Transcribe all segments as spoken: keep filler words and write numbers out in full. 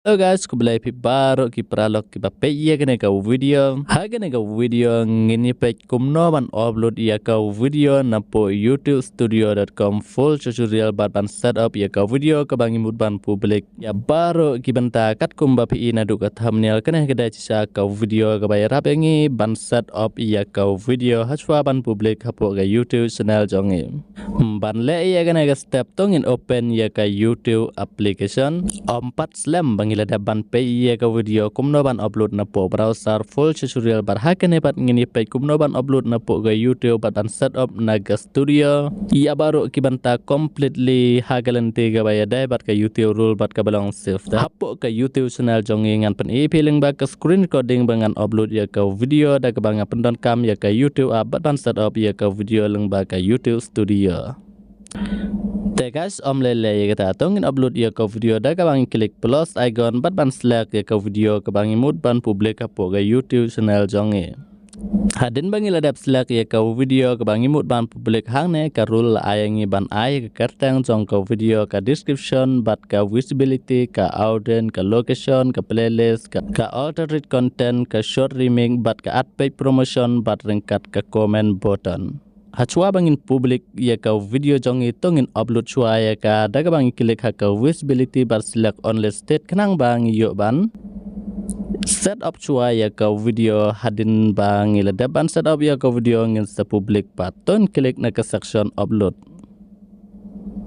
Hello guys, khublei phi baroh ki paralok kiba peit ïa kane ka video. Ha kane ka video ngin ïa peit kumno ban upload ïa ka video napoh youtube studio dot com full tutorial bad ban set up ïa ka video kaba ngi mut ban public ïa baroh ki bynta. Katkum ba phi i naduh ka thumbnail, kane ka dei shisha ka video kaba ïarap ïa ngi ban set up ïa ka video hashwa ban public hapoh ka YouTube channel jong ngi. Ban leh ïa kane ka step to ngin open ïa ka YouTube application. Ym pat slem ba ngi la dep ban peit ïa ka video kumno ban upload napoh browser full tutorial bad ha kane pat ngin ïa peit kumno ban upload napoh ka YouTube bad ban set up na ka studio. Ïa baroh ki bynta completely ha ka lynti kaba ïadei bad ka YouTube rule bad kaba long safe. Te hapoh ka YouTube channel jong ngi ngan pyni phi lyngba ka screen recording ba ngan upload ïa ka video da kaba nga pyndonkam ïa ka YouTube app bad ban set up ïa ka video lyngba ka YouTube studio. Te guys, ym lei lei ïa kata, to ngin upload ïa ka video da kaba ngi click plus icon bad ban select ïa ka video kaba ngi mut ban public hapoh ka YouTube channel jong ngi. Hadien ba ngi la dep select ïa ka video kaba ngi mut ban public, hangne ka rule la ai ïa ngi ban ai ïa ka kyrteng jong ka video, ka description bad ka visibility, ka audience, ka location, ka playlist, ka, ka alternate content, ka short remix bad ka ad page promotion bad ryngkat ka comment button. Hashwa ba ngin public ïa ka video jong ngi to ngin upload shwa ïa ka da kaba ngi click ha ka visibility bad select only state khnang ba ngi ïoh ban set up shwa ïa ka video. Hadien ba ngi la dep ban set up ïa ka video ngin sa public pat, to ngin click na ka section upload.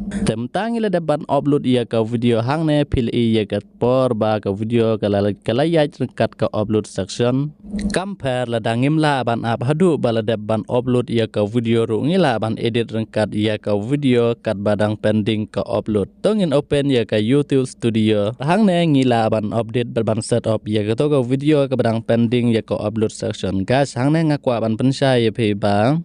Te mynta ngi la dep ban upload ïa ka video, hangne phi la i ïa ka por ba ka video ka la, ka la ïaid ryngkat ka upload section. Kam pher lada ngim lah ban ap haduh ba la dep ban upload ïa ka video ruh ngi lah ban edit ryngkat ïa ka video katba dang pending ka upload. To ngin open ïa ka YouTube Studio. Hangne ngi lah ban update bad ban set up ïa kato ka video kaba dang pending ïa ka upload section. Guys, hangne nga kwah ban pynshai ïa phi ba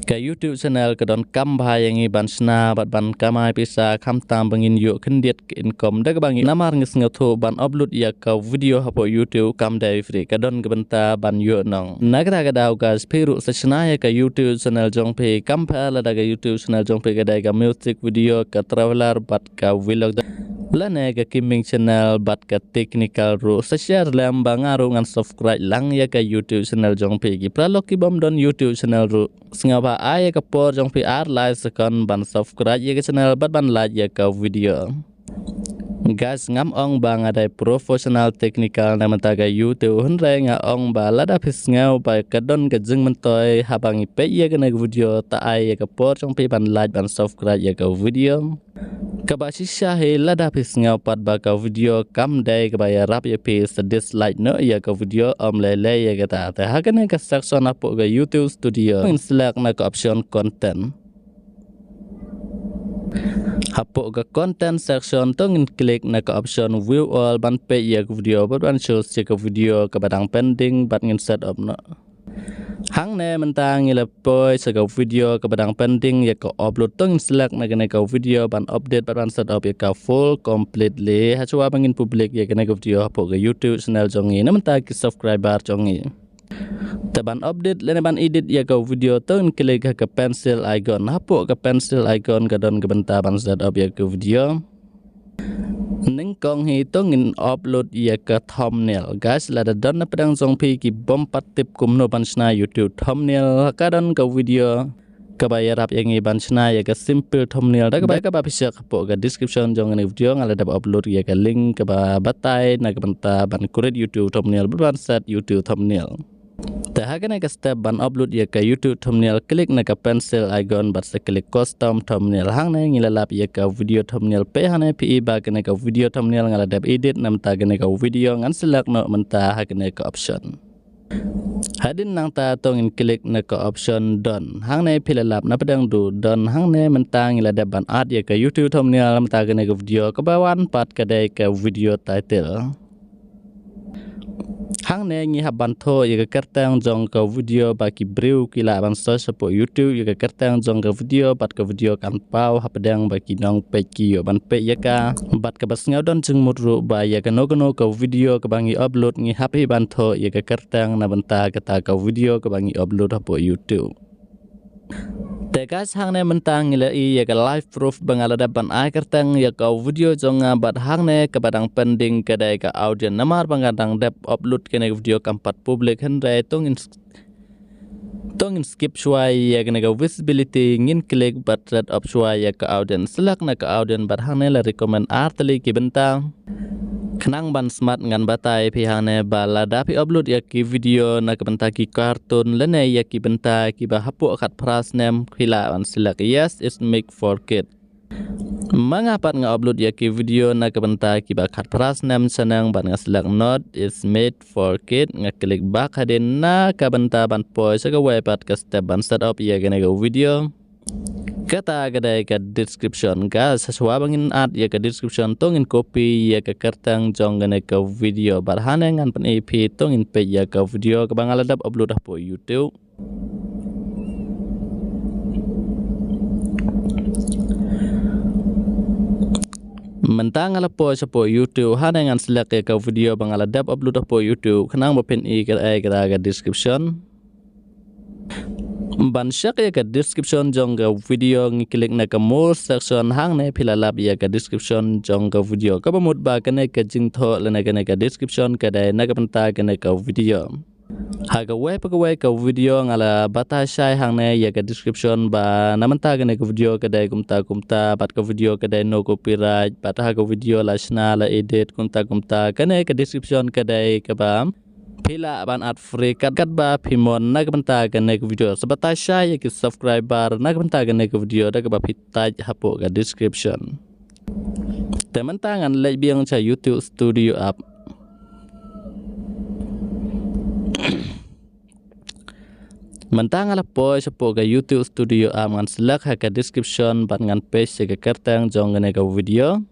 ka YouTube channel ka donkam bha ïa ngi ban shna bad ban kamai pisa, khamtam ba ngin ïoh khyndiat ka income da kaba ngi, namar ngi sngewthuh ban upload ïa ka video hapoh YouTube kam dei free, ka don ka bynta ban ïoh nong. Na kata ka daw guys, phi ruh sa shna ïa ka YouTube channel jong phi, kam pher lada ka YouTube channel jong phi ka dei ka music video, ka traveler bad ka vlog, lane ka gaming channel bad ka technical ruh, sa share lem ba nga ruh ngan subscribe lang ïa ka YouTube channel jong phi. Ki paralok ki bym don YouTube channel ruh, sngewbha ai ïa ka por jong phi ar lai second ban subscribe ïa ka channel bad ban like ïa ka video. Guys, ngam ong ba nga dei professional technical na bynta ka YouTube, hynrei nga ong ba lada phi sngew ba ka don ka jingmyntoi haba ngi peit ïa kane ka video, ta ai ïa ka por jong phi ban like ban subscribe ïa ka video. Kaba shisha hi lada phi sngew pat ba ka video kam dei kaba ïarap ïa phi, sa dislike noh ïa ka video, ym lei lei ïa kata. Te ha kane ka section hapoh ka YouTube Studio ngin select na ka option content. Hapoh ka content section to ngin click na ka option view all ban peit ïa ka video bad ban choose ïa ka video kaba dang pending bad ngin set up noh. Hangne mynta ngi la poi sha ka video kaba dang pending ïa ka upload, to ngin select na kane ka video ban update bad ban set up ïa ka full completely. Hashwa ba ngin public ïa kane ka video hapoh ka YouTube channel jong ngi na bynta ki subscriber jong ngi. Te ban update lane ban edit ïa ka video to ngin click ha ka pencil icon. Hapoh ka pencil icon ka don ka bynta ban set up ïa ka video. Nyngkong hi to ngin upload ïa ka thumbnail. Guys, lada don na pdeng jong phi ki bym pat tip kumno ban shna YouTube thumbnail, ka don ka video kaba ïarap ïa ngi ban shna ïa ka simple thumbnail da kaba, kaba phi check hapoh ka description jong kane ka video, nga la dep upload ïa ka link kaba batai na ka bynta ban create YouTube thumbnail bad ban set YouTube thumbnail. Te ha kane ka step ban upload ïa ka YouTube thumbnail, click na ka pencil icon bad sa click custom thumbnail. Hangne ngi la lap ïa ka video thumbnail. Peit hangne phi i ba kane ka video thumbnail nga la dep edit na bynta kane ka video, ngan select noh mynta ha kane ka option. Hadien nangta to ngin click na ka option done. Hangne phi la lap na pdeng duh done. Hangne mynta ngi la dep ban add ïa ka YouTube thumbnail mynta kane ka video, kaba wan pat ka dei ka video title. Hangne ngi hap ban thoh ïa ka kyrteng jong ka video ba ki briew ki lah ban search hapoh YouTube ïa ka kyrteng jong ka video bad ka video kan paw hapdeng ba ki nongpeit ki ïoh ban peit ïa ka. Bad kaba sngew don jingmut ruh ba ïa kano kano ka video kaba ngi upload ngi hap hi ban thoh ïa ka kyrteng na bynta kata ka video kaba ngi upload hapoh YouTube. Te guys, hangne mynta ngi la ïoh ïa ka live proof ba nga la dep ban ai kyrteng ïa ka video jong nga, bad hangne kaba dang pending ka dei ka audience, namar ba nga dang dep upload kane ka video kam pat public, hynrei to ngin s-, to ngin skip shuwa ïa kane ka visibility, ngin click bad set up shuwa ïa ka audience. Select na ka audience bad hangne la recommend ar tylli ki bynta. Khnang ban smat ngan batai phi hangne ba lada phi upload ïa ki video na ka bynta ki cartoon lane ïa ki bynta kiba hapoh khatphra snem, phi lah ban select yes, it's made for kid. Ma nga pat nga upload ïa ki video na ka bynta kiba khatphra snem shaneng bad nga select no, it's made for kid, nga click back hadien na ka bynta ban poi sha kawei pat ka step ban set up ïa kane ka video. Kata ka dei ka description. Guys, shuwa ba ngin add ïa ka description to ngin copy ïa ka kyrteng jong kane ka video. Bad hangne ngan pyni phi to ngin peit ïa ka video kaba nga la dep upload hapoh YouTube. Mynta nga la poi shapoh YouTube, hangne ngan select ïa ka video ba nga la dep upload hapoh YouTube, khnang ba phin i kaei kata ka description. Ban check ïa ka description jong ka video ngi click na ka more section, hangne phi la lap ïa ka description jong ka video. Kaba mut ba kane ka jingthoh lane kane ka description ka dei na ka bynta kane ka video. Ha kawei pa kawei ka video nga la batai shai hangne ïa ka description ba na bynta kane ka video ka dei kumta kumta, bad ka video ka dei no copyright, bad ha ka video la shna la edit kumta kumta. Kane ka description ka dei kaba phi lah ban add free kat kat ba phi mon na ka bynta kane ka video. Sa batai shai ïa ki subscriber na ka bynta kane ka video da kaba phi type hapoh ka description. Te mynta ngan leit biang sha YouTube Studio app. Mynta nga la poi shapoh ka YouTube Studio app, ngan select ha ka description bad ngan paste ïa ka kyrteng jong kane ka video.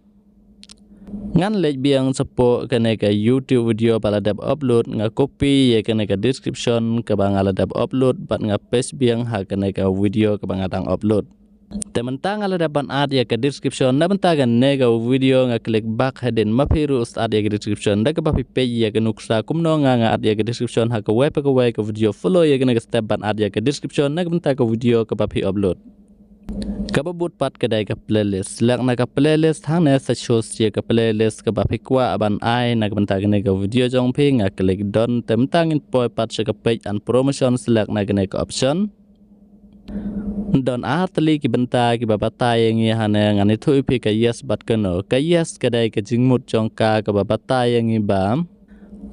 Ngan leit biang shapoh kane ka YouTube video ba la dep upload, nga copy ïa kane ka description kaba nga la dep upload bad nga paste biang ha kane ka video kaba nga dang upload. Te mynta nga la dep ban add ïa ka description na bynta kane ka video, nga click back hadien. Ma phi ruh add ïa ka description da kaba phi peit ïa ka nuksa kumno nga nga add ïa ka description ha kawei pa kawei ka video. Follow ïa kane ka step ban add ïa ka description na ka bynta ka video kaba phi upload. Kaba bud pat ka dei ka playlist. Select na ka playlist, hangne sa choose ïa ka playlist kaba phi kwah ban ai na ka bynta kane ka video jong phi. Nga click done. Te mynta ngin poi pat sha ka page and promotion, select na kane ka option. Don ar tylli ki bynta kiba batai ïa ngi hangne, ngan ïathuh ïa phi ka yes bad ka no. Ka yes ka dei ka jingmut jong ka kaba batai ïa ngi ba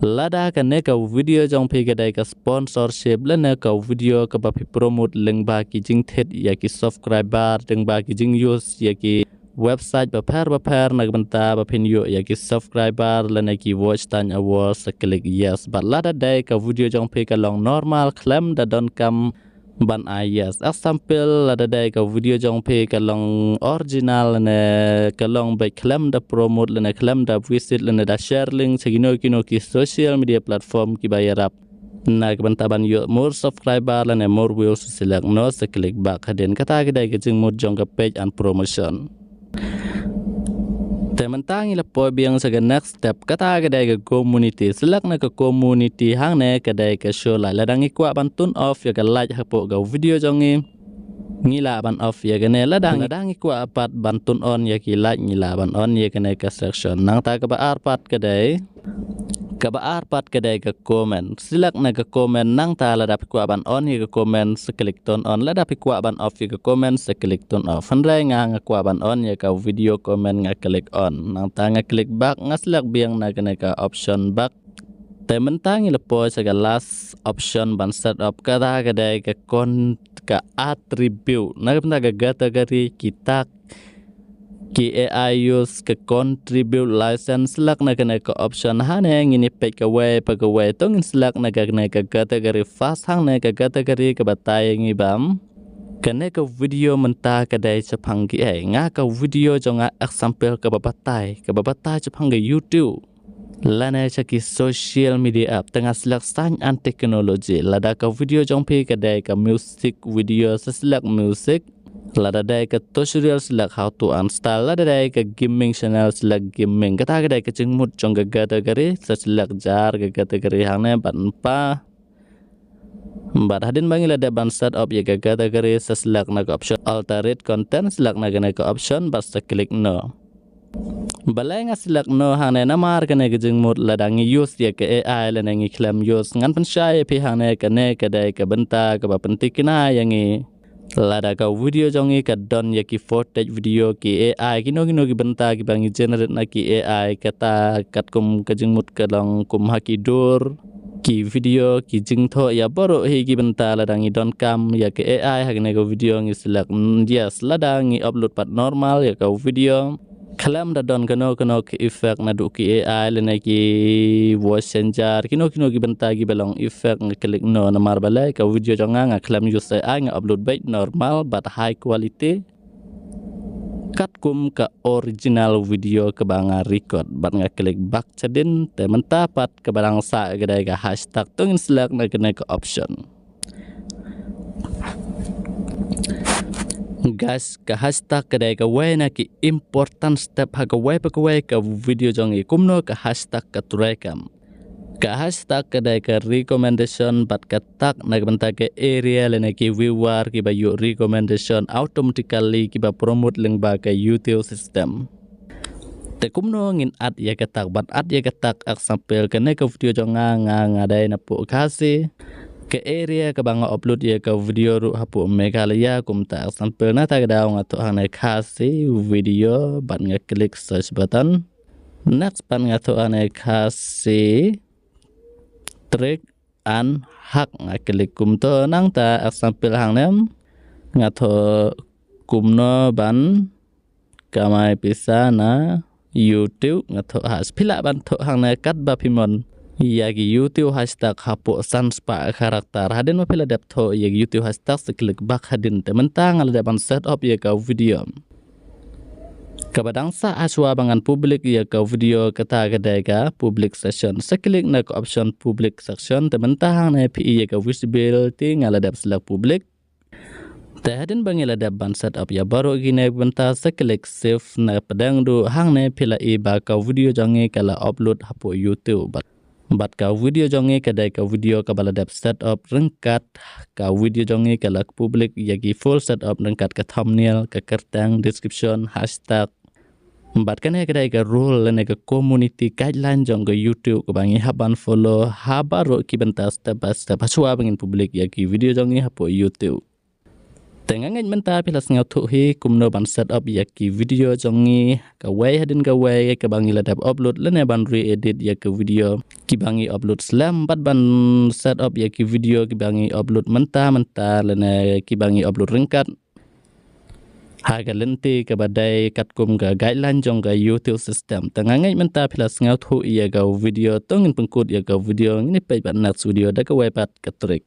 lada kane ka video jong phi ka dei ka sponsorship lane ka video kaba phi promote lyngba ki jingthied ïa ki subscriber, lyngba ki jinguse ïa ki website bapher bapher na ka bynta ba phin ïoh ïa ki subscriber lane ki watch time hours, sa click yes. Bad lada dei ka video jong phi ka long normal khlem da donkam ban ai yes. Example, lada dei ka video jong phi ka long original ne ka long beit khlem da promote lane khlem da visit lane da share link sha kino kino ki social media platform kiba ïarap na ka bynta ban ïoh more subscriber lane more views, select no, sa click back hadien. Kata ka dei ka jingmut jong ka page and promotion. Te mynta ngi la poi biang sha ka next step, kata ka dei ka community. Select na ka community, hangne ka dei ka show light. Lada ngi kwah ban turn off ïa ka light hapoh ka video jong ngi, ngi lah ban off ïa kane. Lada ngi, lada ngi kwah pat ban turn on ïa ki light, ngi lah ban on ïa kane ka section. Nangta kaba ar pat ka dei, kaba ar pat ka dei ka comment. Select na ka comment, nangta lada phi kwah ban on ïa ka comment, sa click turn on. Lada phi kwah ban off ïa ka comment, sa click turn off. Hynrei nga nga kwah ban on ïa ka video comment, nga click on. Nangta nga click back, nga select biang na kane ka option back. Te mynta ngi la poi sha ka last option ban set up, kata ka dei ka con-, ka attribute. Na ka bynta ka category, ki tag, ki A I use, ka contribute license. Select na kane ka option, hangne ngin ïa peit kawei pa kawei. To ngin select na kane ka category first, hangne ka category ka batai ïa ngi ba kane ka video mynta ka dei shaphang kiei. Nga ka video jong nga example kaba batai, kaba batai shaphang ka YouTube lane sha ki social media app. Te nga select science and technology. Lada ka video jong phi ka dei ka music video, sa select music. Lada dei ka tutorial, select how to install. Lada dei ka gaming channel, select gaming. Kata ka dei ka jingmut jong ka category, sa select jar ka category hangne bad npa. Bad hadien ba ngi la dep ban set up ïa ka category, sa select na ka option alterate content, select na kane ka option bad sa click no. Balei nga select no hangne? Namar kane ka jingmut lada ngi use ïa ka A I lane ngi khlem use, ngan pynshai ïa phi hangne, kane ka dei ka bynta kaba pynthikna ïa ngi. Lada ka video jong ngi ka don ïa ki footage video, ki A I, kino kino ki bynta kiba ngi generate na ki A I, kata katkum ka jingmut ka long kum ha ki dur, ki video, ki jingthoh ïa baroh hi ki bynta, lada ngi donkam ïa ka A I ha kane ka video, ngi select yes. Lada ngi upload pat normal ïa ka video, khlem da don kano kano ka effect naduh ki A I lane ki voice changer, kino kino ki bynta kiba long effect, nga click no. Namar balei? Ka video jong nga nga khlem use A I, nga upload beit normal bad high quality katkum ka original video kaba nga record. Bad nga click back shadien. Te mynta pat kaba dang sah ka dei ka hashtag, to ngin select na kane ka option. Guys, ka hashtag ka dei kawei na ki important step ha kawei pa kawei ka video jong ngi. Kumno ka hashtag ka trei kam? Ka hashtag ka dei ka recommendation bad ka tag na ka bynta ka area lane ki viewer kiba ïoh recommendation automatically, kiba promote lyngba ka YouTube system. Te kumno ngin add ïa ka tag? Ban add ïa ka tag, example kane ka video jong nga, nga nga dei na pdeng Khasi. Ka area kaba nga upload ïa ka video ruh hapoh Meghalaya. Kumta example, na kata ka daw nga thoh hangne Khasi video bad nga click search button. Next pat nga thoh hangne Khasi trick and hack, nga click kumto. Nangta example hangne nga thoh kumno ban kamai pisa na YouTube, nga thoh hash. Phi lah ban thoh hangne katba phi mon ïa ki YouTube hashtag hapoh san spah character. Hadien ba phi la dep thoh ïa ki YouTube hashtag, sa click back hadien. Te mynta nga la dep ban set up ïa ka video. Kaba dang sah hashwa ba ngan public ïa ka video, kata ka dei ka public section. Sa click na ka option public section. Te mynta hangne phi ïa ka visibility, nga la dep select public. Te hadien ba ngi la dep ban set up ïa baroh kine ki bynta, sa click save. Na pdeng duh hangne phi la i ba ka video jong ngi ka la upload hapoh YouTube. Bad, bad ka video jong ngi ka dei ka video kaba la dep set up ryngkat, ka video jong ngi ka la public ïa ki full set up ryngkat ka thumbnail, ka kyrteng, description, hashtag. Bad kane ka dei ka rule lane ka community guideline jong ka YouTube kaba ngi hap ban follow ha baroh ki bynta step by step hashwa ba ngin public ïa ki video jong ngi hapoh YouTube. Te nga ngeit mynta phi la sngewthuh hi kumno ban set up ïa ki video jong ngi kawei hadien kawei kaba ngi la dep upload, lane ban re-edit ïa ki video kiba ngi upload slem, bad ban set up ïa ki video kiba ngi upload mynta mynta lane kiba ngi upload ryngkat ha ka lynti kaba dei katkum ka guideline jong ka YouTube system. Te nga ngeit mynta phi la sngewthuh ïa ka video. To ngin pynkut ïa ka video, ngin ïa peit bad next video da kawei pat ka trick.